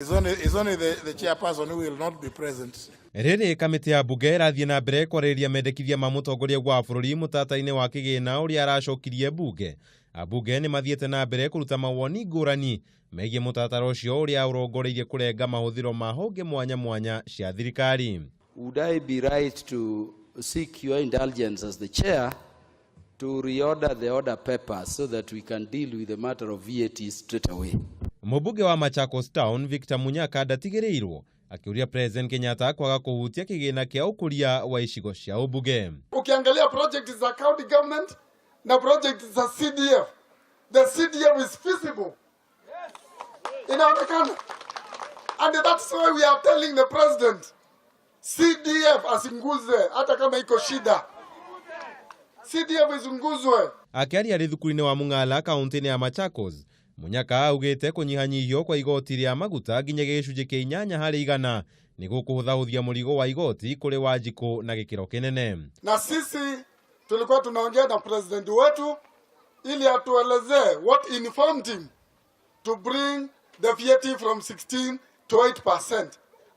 It's only the chairperson who will not be present. Rĩrĩ kamĩtĩ ya mbunge ĩrathiĩ na mbere kwarĩrĩria mendekithia ma mũtongoria wa bũrũri mũtata-inĩ wa kĩgĩna ũrĩa aracokirie mbunge, ambunge nĩ mathiĩte na mbere kũruta mawoni ngũrani megiĩ mũtaratara ũcio ũrĩa ũrongoreirie kũrenga mahũthĩro ma honge mwanya mwanya cia thirikari. Would I be right to seek your indulgence as the chair to reorder the order papers so that we can deal with the matter of VAT straight away? Mũmbunge wa Machakos Town Victor Munyaka ndatigĩrĩirwo akĩũria President Kenyatta kwaga kũhutia kĩgĩna kĩa ũkũria wa icigo cia ũmbunge. Ukiangalia project za county government na project za CDF, the CDF is feasible, inaonekana, and that's why we are telling the president CDF asiguze, hata kama iko shida, CDF isiguzwe. Akĩaria arĩ thukuru-inĩ wa Mung'ala kaunti-inĩ ya Machakos, Munyaka augĩte kũnyihanyihio kwa igoti rĩa maguta nginya gĩcunjĩ kĩa 8% nĩ gũkũhũthahũthia mũrigo wa igoti kũrĩ Wanjikũ na gĩkĩro kĩnene. Na sisi tulikuwa tunaongea na president wetu ili atuelezee what informed him to bring the VAT from 16 to 8%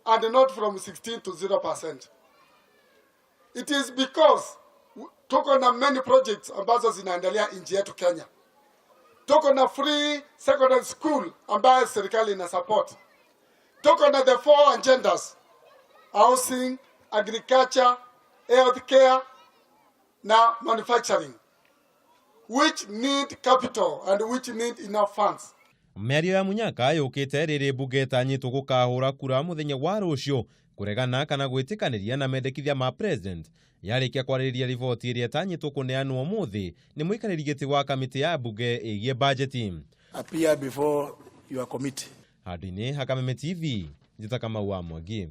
and not from 16 to 0%. It is because tuko na many projects ambazo zinaendelea nchi yetu Kenya. Tuko na free secondary school ambayo serikali ina support. Tuko na the four agendas: housing, agriculture, healthcare na manufacturing, which need capital and which need enough funds. Mĩario ya Munyaka yũkĩte rĩrĩ mbunge ĩtanyĩtwo gũkahũra kura mũthenya wa rũciũ kũregana kana gwĩtĩkanĩria na mendekithia ma president yarĩkia kwarĩrĩria riboti ĩrĩa ĩtanyĩtwo kũneanwo ũmũthĩ nĩ mũikarĩri gĩtĩ wa kamĩtĩ ya mbunge ĩgiĩ bajeti. Appear before your committee. Handũ-inĩ ha Kameme TV, njĩta Kamau wa Mwangi.